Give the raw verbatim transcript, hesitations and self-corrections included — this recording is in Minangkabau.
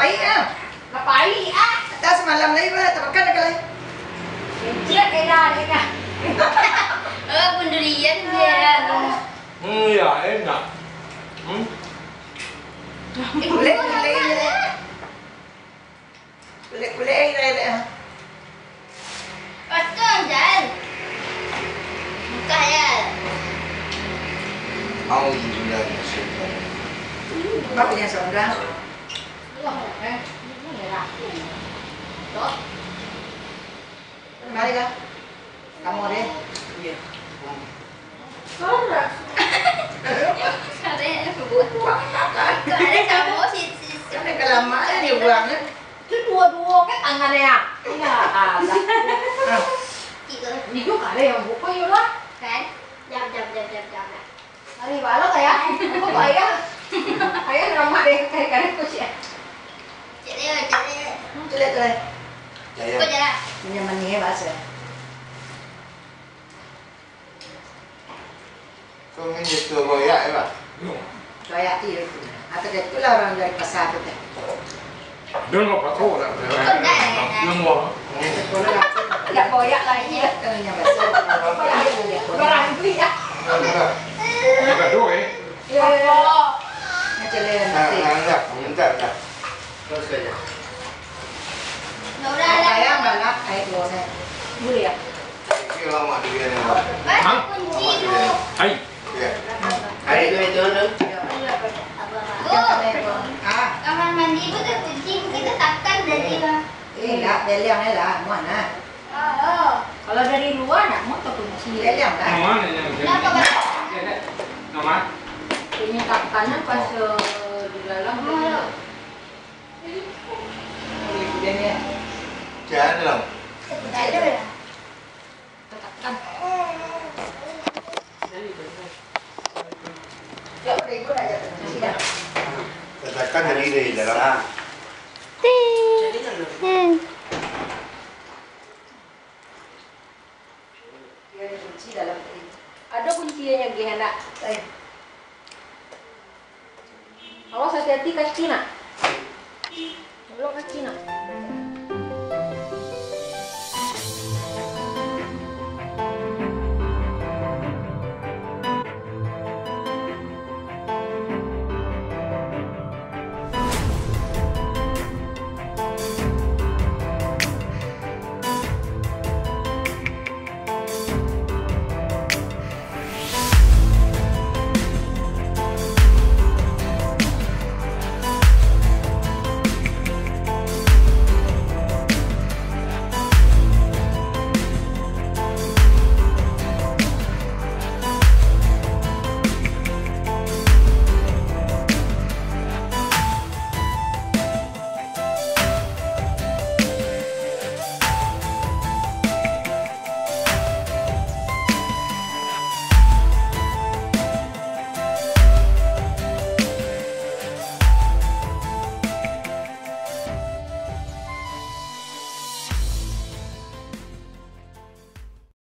Pai ah. Lah pai ah. Atas malam lai bah, tak makan dah lai. Kecil kena deh kah. Oh, pendirian dia. Hmm, ya, enak. Hmm. Kulek-kulek je. Kulek-kulek je, lek. Pasang, Jan. Buka, Jan. Auzubillahi minasyaitonirrajim. Buka punya seorang. Wah, eh, ini merah. Tuh. Mari lah. Kamu deh. Iya. Sorak. Ada kamu si, si, si. Ada kelamaan dia buangnya. Itu dua-dua kan tangannya. Iya, ada. Tiga. Ini juga ada yang buka, yuk lah. Kan? Jam, jam, jam, jam, jam. Ari balok, Ayah. Apa kok, Ayah? Ayah ramak deh, kadang-kadang kok, Cik. Cik Leo, Cik Leo. Hmm, Cik Leo, Cik Leo. Jaya. Kok jalan? Ini yang manih, ya, Mas, ya. Kok main gitu, goyak, ya, Pak? Goyak, iya, itu. Atau kayak itulah orang dari pasar tu, kan. Dia nggak pakai orang. Dia mau. Tidak koyak lagi. Iya, katanya besar. Barang beli ya. Enggak. Enggak dua, eh. Iya, iya. Macam lain. Nah, nah, enggak. Enggak, enggak. Terus saja. Saya malah kayak dua saya. Boleh ya? Ini lama dia ni, Pak. Hah? Lama dia. Hai. Ari tu, itu, tu. Ah. Kamar mandi tu kan kunci, kita takkan dari, Bang. Eh, lah, beliang lah, mana? Oh. Kalau dari luar, nak mau ke kunci? Beliang lah. Nama ni yang Kenapa, Bang? Nama? Ini takkannya pas, eh, di dalam. Oh. Jangan dong. Tidak ada. Katakan tadi dari dalam. Ado kunci dalam tadi. Ado kunci yang nyagih, anak. Awas, hati-hati kaki, nak. Tolong kaki, nak.